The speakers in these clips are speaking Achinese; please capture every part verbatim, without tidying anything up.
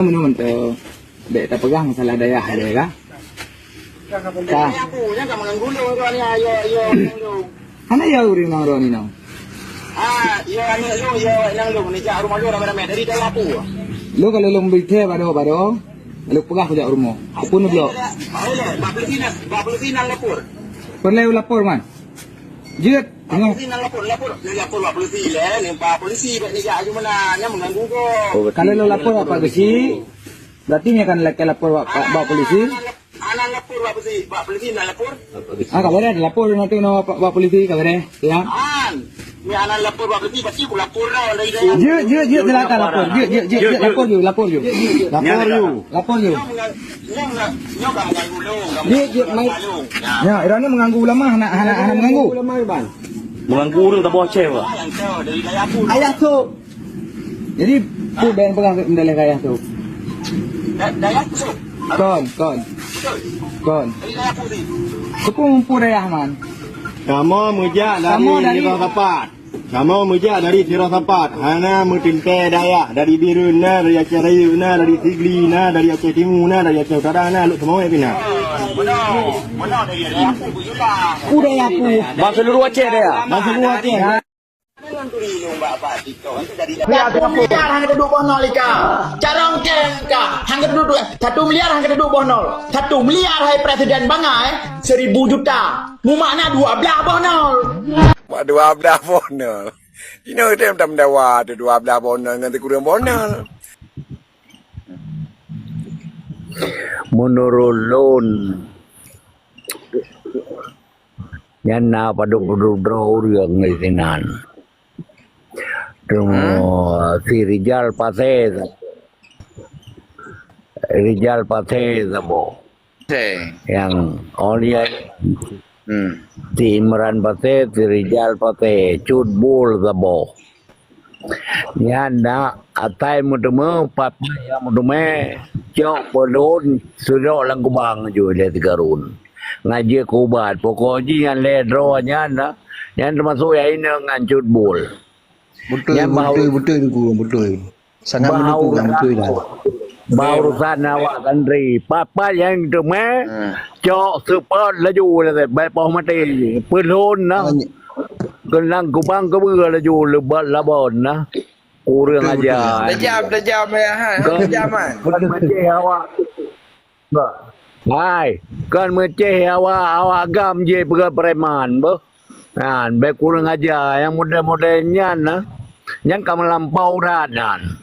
Meunyoe mantong, bèk tapeugah masalah dayah lé kah? Ka. Nyan ka meuganggu lôn droeneuh, ya, ya, ya, ya. Hana ya ureueng nang droeneuh nyoe. Ah, ya aneuk lôn, ya awak nang lôn, neujak rumoh lôn ramè-ramè dari dayah peue? Lôn ka lôn bri thèe baroe-baroe, lôn peugah kujak rumoh. Peue neublok? Bak polisi na, bak polisi na lapor. Peureulèe lapor, man. Jeuet. Bak polisi na lapor, lapor. Neulapor bak polisi lé, neu bak polisi bèk neujak aju meunan, nyan meuganggu gob. Ka lôn lapor bak polisi, berarti nyan ka lakèe lapor bak, bak, bak polisi. Hana lapor bak polisi, bak polisi na lapor. Ah, ka beureh, lapor nanti na bak, bak polisi, ka beureh. Ya. An, nyan hana lapor bak polisi, pasti kulapor dah dari dayah. Jeuet, jeuet, jeuet, silakan lapor. Jeuet, jeuet, jeuet, jeuet, lapor ju, lapor ju. Lapor ju. Lapor ju. Nyoe, nyoe, nyoe ka meuganggu lôn, ka meuganggu lôn. Jeuet, jeuet, mai. Ya, droeneuh meuganggu ulama, hana, hana, hana meuganggu. Meuganggu ureueng saboh Aceh, Pak. Ayah tu. Jadi, peue bèk peugah meudaléh keu ayah tu? Da-, dayah tu. Kon, kon. Betul. Kon. Jadi dayah tu. Peue, peue dayah, man? Kamoe meujak dari Kamoe dari Siro Sapat. Kamoe meujak dari Siro Sapat. Hana meuteuntèe dayah. Dari Bireuen na, dari Aceh Rayeuk na, dari Sigli na, dari Aceh Timu na, dari Aceh Utara na, Lhokseumawe pih na. Beuna, beuna dari dayah tu, beujula. Peue dayah tu? Bak seuluruh Aceh dayah. Bak seuluruh Aceh. Satu miliar hana teuduek boh nol ika. Carông keng ka hana teuduek, satu miliar hana teuduek boh nol. Satu miliar hai presiden bangai, seribu juta. Mumakna dua blah boh nol. Mak dua blah boh nol. Inoe tem tam dawa tu dua blah boh nol ngon sikureueng boh nol. Meunurot lôn, nyan na padub-padub droe ureueng di sinan. Teuma si Rijal Pasé, Rijal Pasé saboh. Nyang oh ya, si Imran Pasé, si Rijal Pasé, Cut Bul saboh. Nyan na asai meuteumé, pat-pat nyang meuteumé, cok peulôn sidroe lam kubang ju lé sikarun. Ngon jeuet keu ubat, pokok jih nyan lhèe droe nyan na, nyan teumasok nyang inong ngon Cut Bul. Beutôi, nyan beutôi, beutôi, Teungku, beutôi. Sangat mendukung, beutôi dah. Bah urusan awak santri. Pat-pat nyang teumé, cok seupôt laju, bèk poh maté. Peulôn na. Keunong kubang keubeue laju leubeh labon na. Ureueng aja. Tajam, tajam, ya, ha. Tajam, ha. Kon meucéh awak. Hai, kon meucéh awak, awak gam jih peugah preman, beuh. Nyan, bèk kureueng aja nyang model-model nyan na. Nyan ka meulampau that nyan.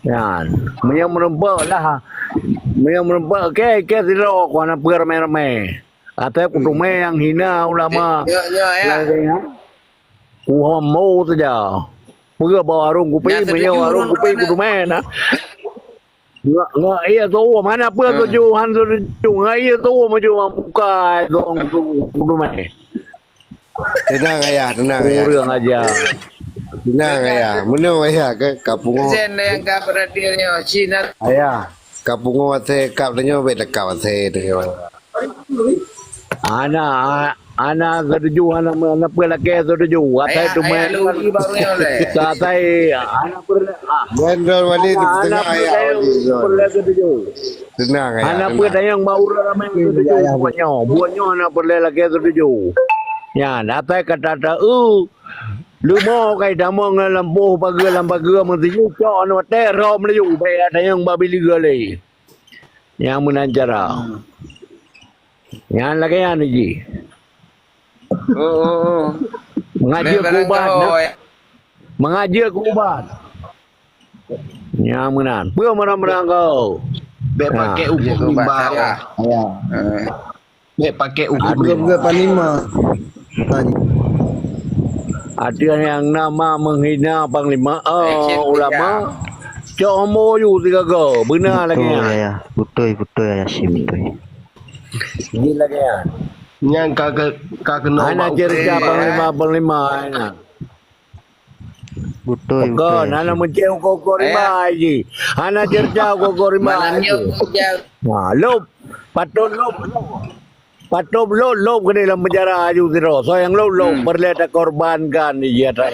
Nyan, meunyoe meurumpok lah. Meunyoe meurumpok, oke, oke, sidroe ku hana peue ramé-ramé. Asai kuteumé nyang hina ulama. Ya, ya, ya. Kuhombo saja. Peue bak warong kupi, meunyoe warong kupi kuteumé na. Ngon, ngon ié tuom, hana peue tuju, han tuju. Ngon ié tuom maju bukai dong tu, tu mai. Tenang, Ayah, tenang, Ayah. Kurang aja. Tenang, Ayah. Menang, Ayah, ke kapungo. Sen yang ka berhadir nyo, Cina. Ayah, kapungo ate kap tanyo, bet dekap ate tanyo. Ana, ana setuju, ana, ana peue lakèe setuju. Atai tu meh. Atai ana peue, ah. Wan Ron Wali di tengah ya. Peue setuju. Tenang ya. Ana peue tanyong bak ureueng ramè setuju buat nyoe. Buat nyoe ana peue lakèe setuju. Nyan, atai kata ta eu. Leumo kai tamong lam boh pageue, lam pageue meuseujid cok anu teh rom laju. Bèk tanyong bak bileue lé. Nyang meunan cara. Nyan lagèe nyan jih. Oh, oh, oh. Mengaji keu ubat, nah. Mengaji keu ubat. Nyang meunan. Peue meurang-meurang kau? Bèk pakai hukum limba. Ya. Bèk pakai hukum limba. Ateueh nyang nama menghina panglima, eh, ulama. Cok homo yu sigaga. Beuna lagèe nyan. Beutôi, beutôi, Yasin, beutôi. Jih lagèe nyan. Nyan ka ke, ka keunoe hana cerita panglima-panglima nyan. Beutôi, beutôi. Kon hana meucéh uko-uko rimba jih. Hana cerita uko-uko rimba jih. Nah, lôb. Patôt lôb. Patôt lôb, lôb keudéh lam penjara aju sidroe. Soe nyang lôb, lôb. Peureulèe takorbankan jih atra.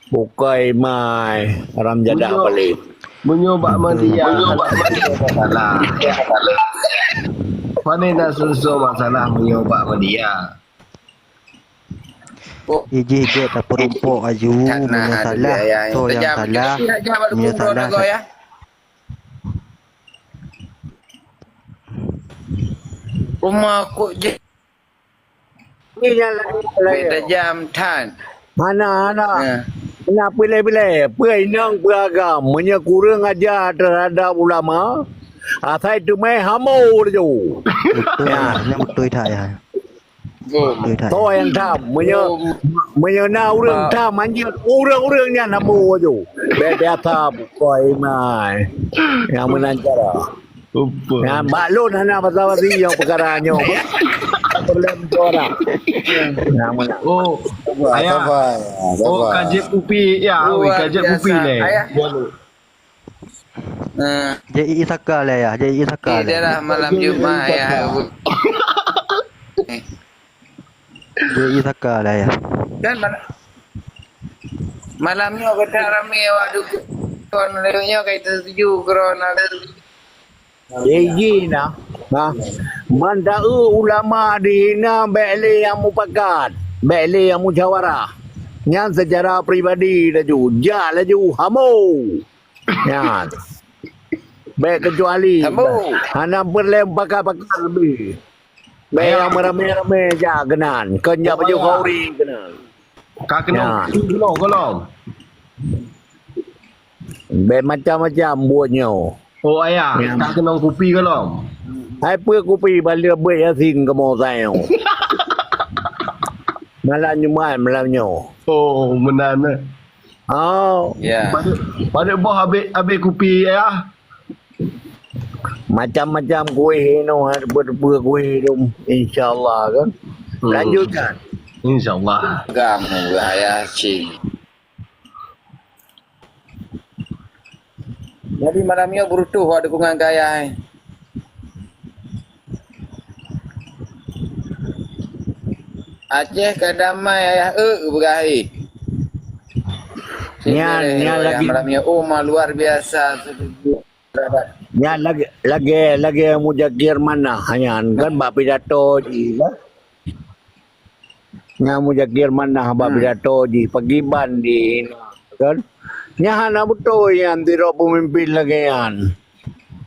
Bukai mai, haram jadah paléh. Meunyoe bak media, meunyoe bak media masalah. Pane na soe-soe masalah meunyoe bak media. Ijih gét tapeurumpok aju, meunyoe salah, soe nyang salah, meunyoe salah, Uma kok je. Ni nyang lain. Beda jam tan. Hana, hana. Hana pilih-pilih. Peue inong, peue agam. Meunyoe kureueng aja terhadap ulama, asai teumai hamo laju. Betul, ya. Nyang betul that ya. Betul that. Soe nyang tham? Meunyoe meunyoe na ureueng tham anjeut, ureueng-ureueng nyan hamo laju. Bèk biasa bukoi mai. Nyang meunan cara. Nah, bak lôn hana basa-basi nyang peukara nyoe. Problem tu orang. Nah, meunan. Oh, ayah. Oh, kajek kupi ya, oh, kajek kupi leh. Nah. J I Saka lah ya, J I Saka. Di daerah malam Jumat ya. J I Saka lah ya. Kan malam Malam nyoe keutak ramé awak dukon lé nyoe kai teutuju keurona. Iji na. Ha. Mantau ulama dihina bèk lé nyang mupakat, bèk lé nyang musyawarah. Nyan secara pribadi laju, jak laju hamo. Nyan. Bèk kecuali hana peureulèe pakar-pakar leubeh. Bèk nyang meuramé-ramé jak keunan, kon jak baju khauri keunan. Ka keunong kupi keunong golom. Bèk macam-macam buet nyoe. Oh ayah, ka keunong kupi golom. Hai peue kupi balik beuet Yasin kamoe sayang. Malam Jumat malam nyoe. Oh, meunan eh. Oh. Ya. Pada boh habis habis kupi ya. Macam-macam kueh inoe, teupeue-teupeue kueh dum. InsyaAllah kan. Lanjutkan. InsyaAllah. Agam ya cik. Jadi malam nyoe berutuh awak dukungan gaya eh. Aceh ka damai ayah e beurah eh. Nyan, nyan lagi. Malam nyoe oh ma luar biasa setuju. Nyan lagèe lagèe lagèe Muzakir Manah nyan kan bak pidato jih kan. Nyan Muzakir Manah bak pidato jih pagiban di kan. Nyan hana beutôi nyan sidroe peumimpin lagèe nyan.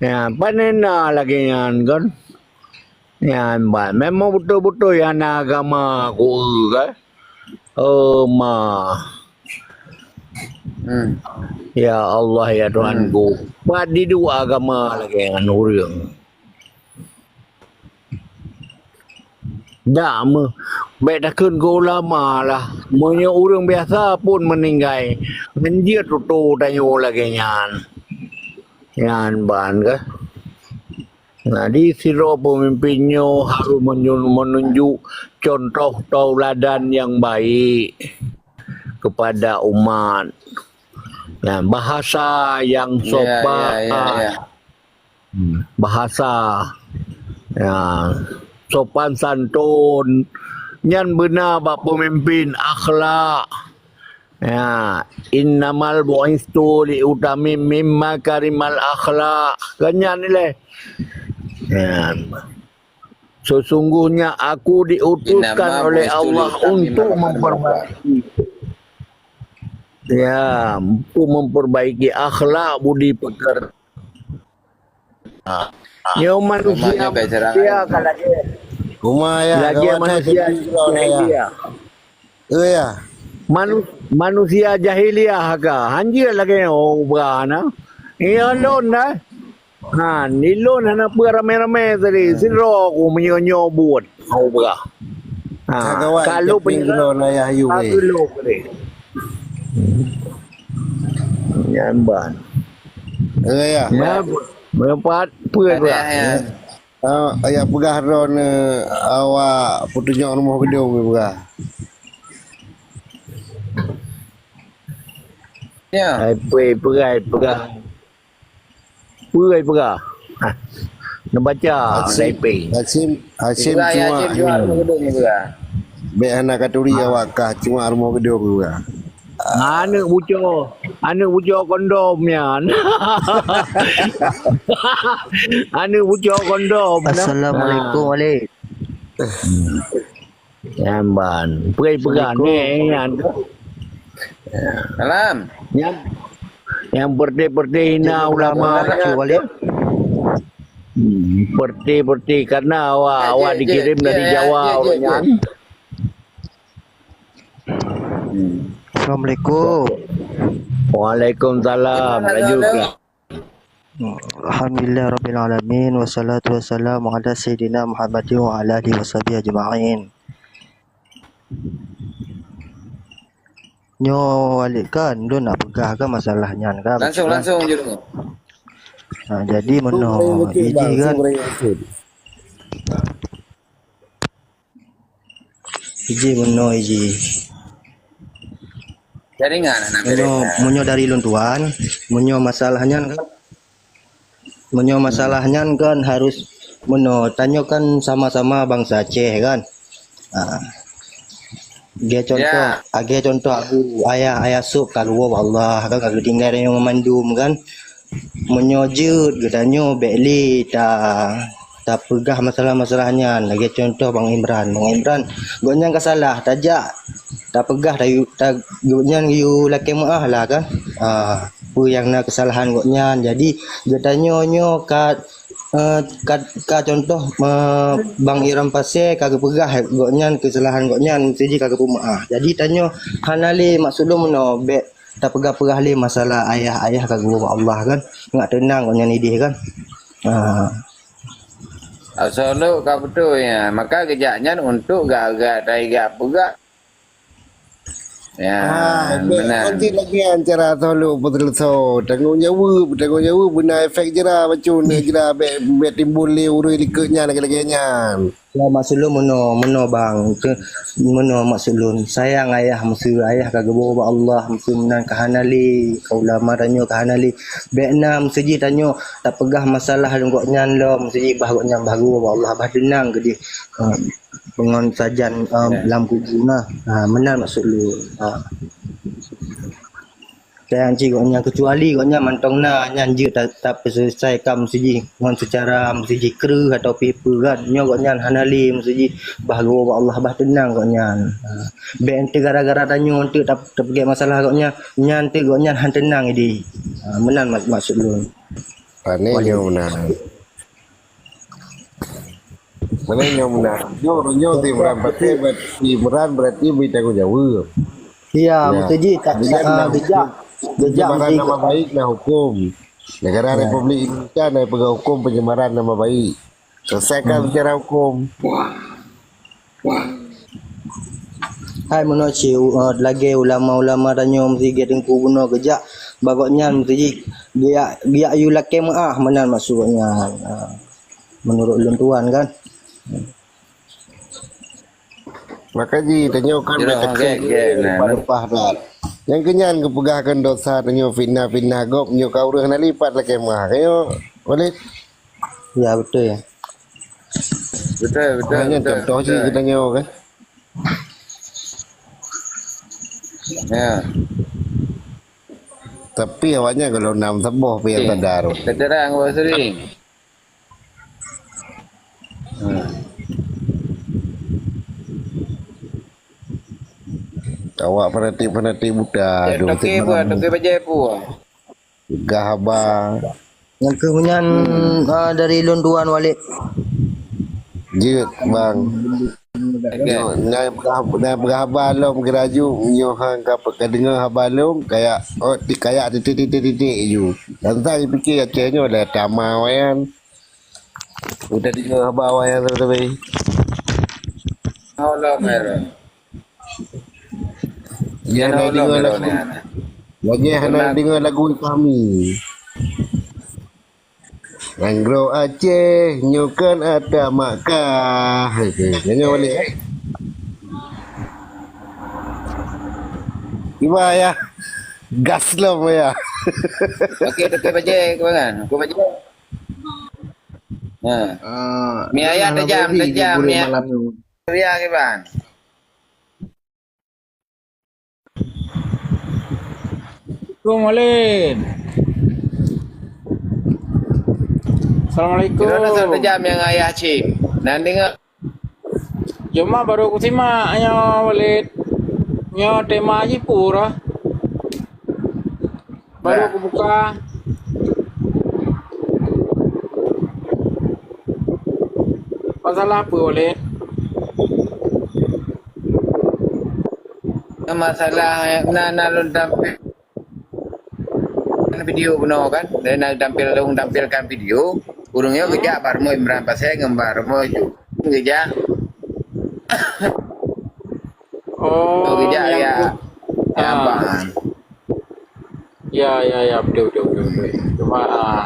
Nyan pane na lagèe nyan kan. Nyan ban memang beutôi-beutôi hana agama ku kan. Oh ma. Hmm. Ya Allah ya Tuhanku. Hmm. Pat diduek agama lagèe ngon ureueng. Dak me bèk takheun keu ulama lah. Meunyoe ureueng biasa pun meuninggai, ngon jeuet tutoe tanyoe lagèe nyan. Nyan ban kah? Nah, di sidroe peumimpin nyoe harôh meununjuk contoh tauladan nyang baik kepada umat. Nah, bahasa nyang sopan, bahasa ya, sopan santun, nyan beuna bak peumimpin, akhlak. Ya, innamal bu'istu li utammima makarimal akhlak. Kan nyan ilèe. Ya. Sesungguhnya aku diutuskan oleh Allah untuk memperbaiki. Ya, untuk memperbaiki akhlak budi pekerti. Nyoe manusia manusia ka lagèe. Uma ya, lagèe manusia jahiliah. Oh ya. Manu, manusia jahiliah ka. Hanjeuet lagèe nyoe ubra na. Iya lôn dah. Ha, ni lôn hana peue ramé-ramé tadi. Sidroe ku meunyoe nyoe buet. Ubra. Ha, kalau penyerang, ayah you. Nyan ban. Ya, ya. Meumpat peue pula? Ah, ayah peugah droe awak peutunyok rumoh gedong peugah. Ya. Ai peue peugah, peugah. Peue ai peugah? Ha. Neubaca Hasim, Taipei. Hasim, Hasim cuma. Bèk hana katuri awak kah cuma rumoh gedong peugah. Aneuk buco. Aneuk bucok kondom nyan. Aneuk bucok kondom. Assalamualaikum, Wali. Nyan ban. Peugah-peugah ni nyan. Salam. Nyan, nyan peureté-peureté hina ulama. Assalamualaikum, Wali. Hmm, peureté-peureté karena awak, awak dikirim dari Jawa orang nyan. Assalamualaikum. Waalaikumsalam. Laju ke? Alhamdulillah rabbil alamin, wassalatu wassalamu ala sayyidina Muhammadin wa ala alihi washabihi ajma'in. Nyoe Walid kan, lôn nak peugah kan masalah nyan kan. Langsung, langsung je dulu. Ha, jadi meunoe, iji kan. Iji meunoe iji. Jaringan anak. Meunyoe, meunyoe dari lôn tuan, meunyoe masalah nyan kan, meunyoe masalah nyan kan harus meunoe, tanyoe kan sama-sama bansa Aceh kan. Ha. Lagèe contoh, lagèe contoh aku, ayah, ayah sôk ka geuwoe bak Allah kan, ka geutinggai tanyoe meumandum kan. Meunyoe jeuet geutanyoe bèk lé ta, tapeugah masalah-masalah nyan. Lagèe contoh Bang Imran. Bang Imran, gobnyan ka salah, tajak tapeugah, ta, ta, gobnyan geuyue lakèe meu'ah lah kan. Ah, peue nyang na keusalahan gobnyan. Jadi, geutanyoe nyoe ka, eh, ka, ka contoh, eh, Bang Imran Pasè ka geupeugah gobnyan keusalahan gobnyan, meusti jih ka geupeumeu'ah. Jadi, tanyoe hana lé maksud lôn meunoe, bèk tapeugah-peugah lé masalah ayah, ayah ka geuwoe bak Allah kan. Ngat teunang gobnyan idéh kan. Ha. Asoe lôn ka beutôi, ya. Maka geujak nyan untuk gak-gak tai gak peugah. Ya, ah, meunan. Nanti lagi acara asoe lôn peuteuleusoe. Tanggong jaweueb, tanggong jaweueb beuna efek jera bacut na jera bèk, bèk timbul lé ureueng likot nyan lagèe-lagèe nyan. Ya, maksud lôn meunoe, meunoe bang. Ke, meunoe maksud lôn. Sayang ayah meuseu, ayah ka geuboh bak Allah, meuseu meunan ka hana lé, ka ulama tanyoe ka hana lé. Bèk na meuseu jih tanyoe tapeugah masalah gobnyan lom, meuseu jih bah gobnyan bah geuboh bak Allah, bah teunang keudéh. Ha, ngon sajan, ha, lam kubu na. Ha, meunan maksud lôn. Ha. Sayang cit gobnyan, keucuali gobnyan mantong na, nyan jeuet ta-, tapeuselesaikan meuseu jih ngon seucara meuseu jih kreueh atawa pih peue kan. Nyoe gobnyan hana lé meuseu jih, bah geuwoe bak Allah, bah teunang gobnyan. Ha. Bèk enteuk gara-gara tanyoe enteuk tap-, tapeugèt masalah gobnyan, nyan enteuk gobnyan han teunang idéh. Ha, meunan mak-, maksud lôn. Pane nyoe meunan. Mana nyoe meunan? Nyoe, nyoe si Imran Pasè, si Imran berarti bri tanggong jaweueb. Iya, ya. Beutôi jih, tak, tak, ah, geujak, geujak pencemaran nama baik na huköm. Negara Republik Indonesia na peugah huköm pencemaran nama baik. Selesaikan secara huköm. Hai meunoe cit, eh, lagèe ulama-ulama tanyoe meusigét Teungku bunoe geujak bak gobnyan meusigét geujak, geujak yue lakèe meu'ah meunan maksud gobnyan. Ah, meunurot lôn tuan kan. Maka jih tanyoe kan beuteukeue leupah that. Nyang keunyan geupeugah keu dosa tanyoe fitnah-fitnah gob nyoe ka ureueng na lipat lakèe meu'ah. Nyoe, Walid. Ya, beutôi. Beutôi, beutôi. Hanya contoh cit geutanyoe kan. Ya. Tapi awaknyan kalau nam saboh pih sadar. Terang, Pak Suri. Hmm. Awak fanatik-fanatik buta tu. Toke pun, toke bajai pun. Peugah haba. Nyang keuh nyan, ah, dari lôn tuan Walid. Jeuet, bang. Nyoe, nyan peugah, nyan peugah haba lom geuraju, nyoe han ka, ka deungoe haba lom, kayak, oh, ti-, kayak titik-titik-titik ju. Dan sang jipike Aceh nyoe dah tama wayan. Udah deungoe haba wayan tapi. Allah, Meron. Dia hana deungoe lagu. Lagi hana deungoe lagu kami. Nanggroe Aceh nyoe kan ata Makkah. Nyoe balik, eh. Iba ya. Gas lom ya. Okey, tutup aja, kawan. Tutup aja. Ha. Ah, mi ayat tajam, tajam, mi ayat. Malam ni. Ya, kawan. Assalamualaikum, Walid. Assalamualaikum. Droeneuh satu jam nyang ayah cim. Nan deungoe. Cuma baru kusimak nyoe, Walid. Nyoe tema jih peue? Baru kubuka. Masalah peue, Walid? Masalah na, na lôn tampil video bunoe kan. Lôn na tampil, lôn tampilkan video. Ureueng nyoe geujak bak rumoh Imran Pasé ngon bak rumoh Ju. Geujak. Oh, geujak nyang ya. Ya, Bang. Ya, ya, ya, betul, betul, betul, betul. Cuma, ah,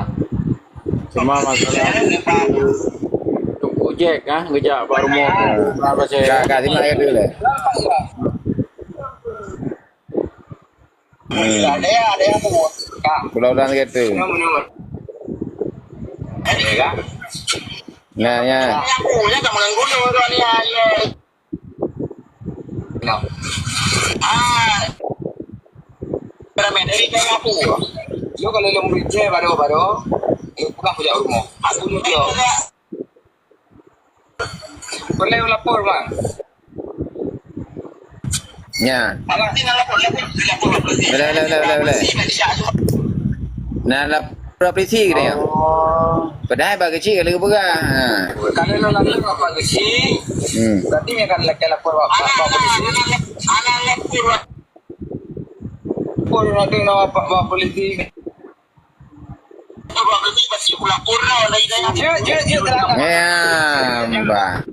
cuma masalah Teungku Jack, ah, geujak bak rumoh Imran Pasé. Ka, ka, simak ya dulu. Hmm. Pulau Dan gitu. Nah, ya. Nah. Ah. Ramai dari kayu apa? Yo kalau lom beri baru baru, yo pegang punya rumah. Aku ni dia. Boleh lapor, Bang. Nya. Alah, tinggal lapor, lapor, lapor, lapor. Boleh, boleh, boleh, boleh, boleh. Nah, lapor polisi gitu ya. Oh. Padahal bak kecil kalau pegang. Ha. Kalau lo lapor bak polisi, hmm, berarti dia akan lapor bak, bak, bak polisi. Anak lapor bak, lapor nanti nama bak, bak polisi. Jeuet, jeuet, jeuet, tenang. Ya, bah.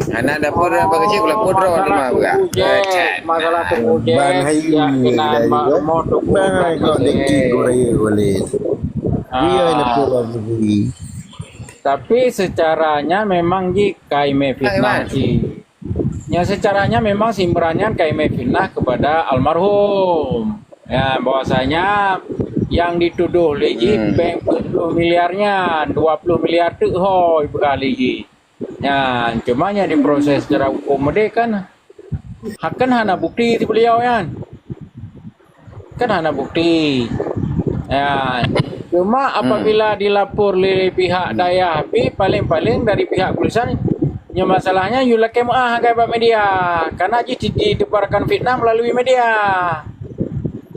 Anak dapur dah bagi cik ulah pudra nama bah. Masalah tu, Ban hai ya, ni, kena dah mak juga. Mau tu Ban hai kok deki goraya boleh. Ah. Iya, nak pura bagi. Tapi secaranya memang ji kai meh fitnah ji. Nyan secaranya memang si Imran nyan ka imé fitnah kepada almarhum. Ya, bahwasanya yang dituduh lé jih, hmm, bank peuet ploh miliar nyan, dua ploh miliar teuk ho ipeugah lé jih. Nyan, cuma nyan diproses secara hukum deh kan. Kan hana bukti di beliau nyan. Kan hana bukti. Ya, cuma apabila dilapor lé pihak dayah pih, paling-paling dari pihak kepolisian, nyoe masalahnya yue lakée meuáh agak bak media. Karena jih di-, ditebarkan fitnah melalui media.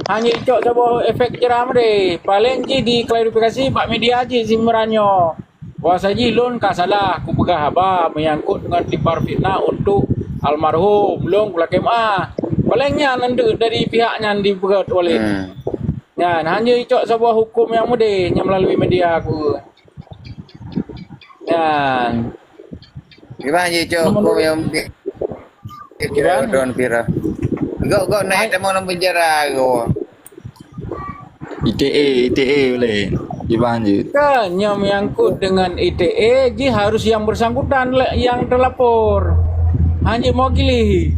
Hanya icok saboh efek jerah deh. Paling jih diklarifikasi bak media jih si Imran nyoe. Puasa jih lôn ka salah kupeugah haba menyangkut dengan tibar fitnah untuk almarhum. Lôn kulakée meuáh. Paléng nyan nandeuk dari pihak nyan dipeugét Walid. Hmm. Nyan, hana icok saboh huköm nyang meudeh nyang meulalu media ku. Nyan. Kiban jih icok huköm nyang Kiban? Don pira. Gok, gok naik tamong lam penjara gok. I T E, I T E boleh. Kiban jih. Kan, nyang menyangkut dengan I T E, jih harus yang bersangkutan le-, yang terlapor. Hana mewakili.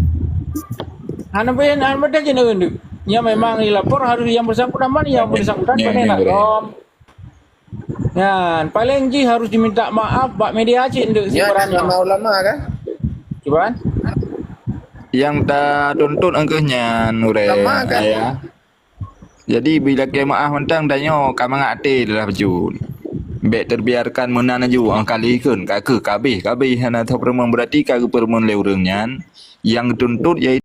Hana ben, hana beda je nak. Nyang memang dilapor harus yang bersangkutan, mana yang bersangkutan, mana nak. Nyan, paléng jih harus diminta maaf bak media cit ndeuk sibaran nyoe. Ulama-ulama kan? Kiban? Nyang tatuntut engkeuh nyan ureuëng ulama kan? Ayah. Jadi bila keu maaf mantong tanyoe ka mangat até adalah bacut. Bék terbiarkan meunan laju, ah, kali kheun ka keuh kabéh-kabéh hana teupeureumeun, berarti ka geupeureumeun lé ureuëng nyan. Nyang geutuntut yaitu